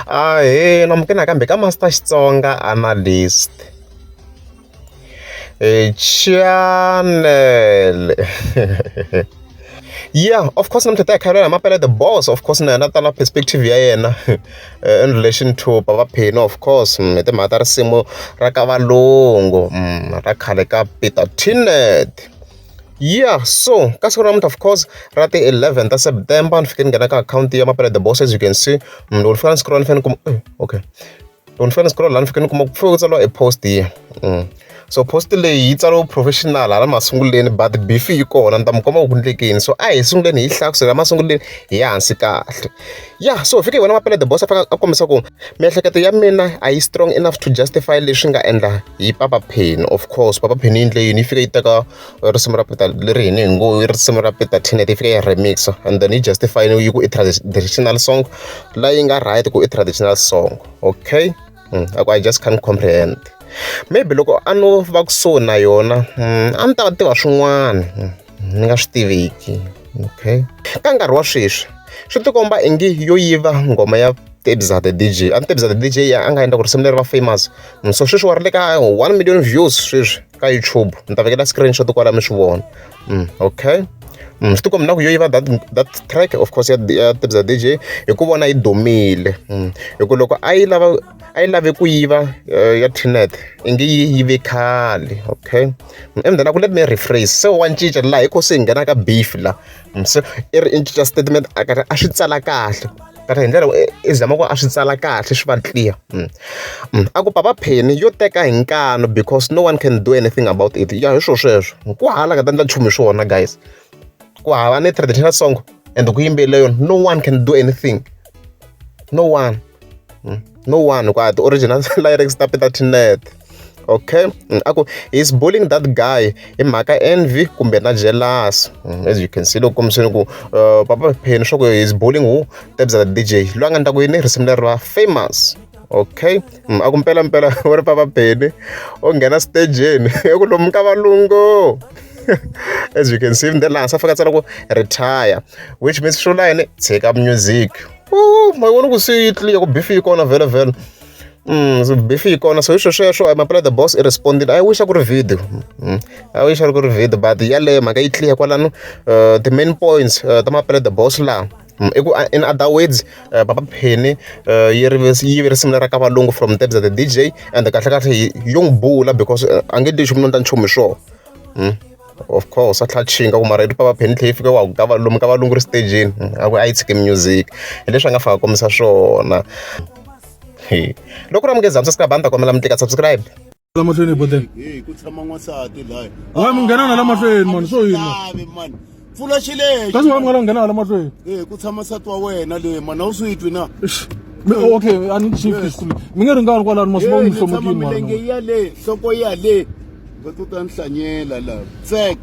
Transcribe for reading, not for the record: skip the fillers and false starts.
Ahee na amukela nakambe ka Master Xitsonga Analyst channel. Yeah, of course namuntlha ta hi khalela hi Mapele the boss of course na yena ta na perspective ya yena in relation to Papa Penny of course hi timhaka ta risimu ra ka valungu ra khale ka Peter Tinet. Yeah so ka siku ra namuntlha of course ra ti 11 ta September ni fike ni nghena ka akhawunti ya Mapele the boss as you can see loko ni fika ni scroll ni fike ni kuma okay loko ni fika ni scroll laha ni fike ni kuma ku fike ku tsariwa e post yi so post leyi yi tsariwe professional hala masunguleni but beef yi kona ni ta mi komba ku ku endleke yini so a hi sunguleni hi hlaya kusukela masunguleni hi ya hansi kahle ya so hi fike hi vona Mapele the boss a fika a kombisa ku miehleketo ya mina a yi strong enough to justify leswi nga endla hi Papa Penny of course Papa Penny yi endle yini yi fike yi teka risimu ra Peter leri hina hi ngo i risimu ra Peter Tinet yi fika yi remix and then yi justify yi ku i traditional song la yi nga right ku i traditional song okay a ku I just can't comprehend maybe loko a no va kusuhi na yona a ni ta tiva swin'wana ni nga swi tiviki okay ka nkarhi wa sweswi swi tikomba ingi yo yiva nghoma ya Tebza the DJ a ni Tebza the DJ a nga endla ku risimu leri va famous so sweswi wa ri le ka 1 million views sweswi ka YouTube ni ta vekela screenshot kwala mi swi vona okay swi tikomba na ku yo yiva that that track of course ya ya Tebza DJ hi ku vona yi dumile hi ku loko a yi lava a yi lave ku yiva ya Teanet i nge yi yive khale okay and then a ku let me rephrase se wa cinca laha hi ko se hi nghena ka beef la se i ri i cinca statement a karhi a swi tsala kahle kahle hi ndlela i zama ku a swi tsala kahle swi va clear a ku Papa Penny yo teka hi nkanu because no one can do anything about it ya hi swo sweswo ku hala nga ta endla nchumu hi swona guys ku hava ni traditional song and ku yimbelele yona no one can do anything no one no one ku a ti-original lyrics ta Peter Tinet okay a ku he's bullying that guy hi mhaka envy kumbe na jealous as you can see loko kombiseni ku Papa Penny swa ku he's bullying who Tebza the DJ loyi a nga endla ku yini risimu leri va famous okay a ku mpelampela wa ri Papa Penny u nghena stejeni i ku lomu ka valungu as you can see then laha hansi a fika a tsala ku retire which means swi vula yini tshika music ma vona ku se yi clear ku beef yi kona vhele vhele so beef yi kona so hi swo sweswo Mapele the boss i respondile I wish a ku ri video I wish a ku ri video but yaleyo mhaka yi clear kwalano the main points ta Mapele the boss laha i ku in other words Papa Penny yi ri yi ve risimu ra ka valungu from Tebza the DJ and kahle kahle yo n'wi bula because a nge endli nchumu no endla nchumu hi swona of course a tlhela a chinga ku mara i ri Papa Penny tlhe yi fika wa ku ka lomu ka valungu ri stejeni a ku a yi tshike music hi leswi a nga fika a kombisa swona loko ri amukeza subscribe a ni ta kombela mi tlika subscribe la mahlweni boteni Hey, ku tshama n'wansati laya Wa mi nghena na la mahlweni mani swo yini Lavi mani pfula xilexi kasi wa mi nga la nghena hala mahlweni Eh, ku tshama nsati wa wena le mani a wu swi twi na Eish. Okay a ni shift school mi nge ringani kwalano masi va Eh, mi ni tshama hlomukini milenge mara ya le nhloko ya le va to ta ni hlanyela la tsek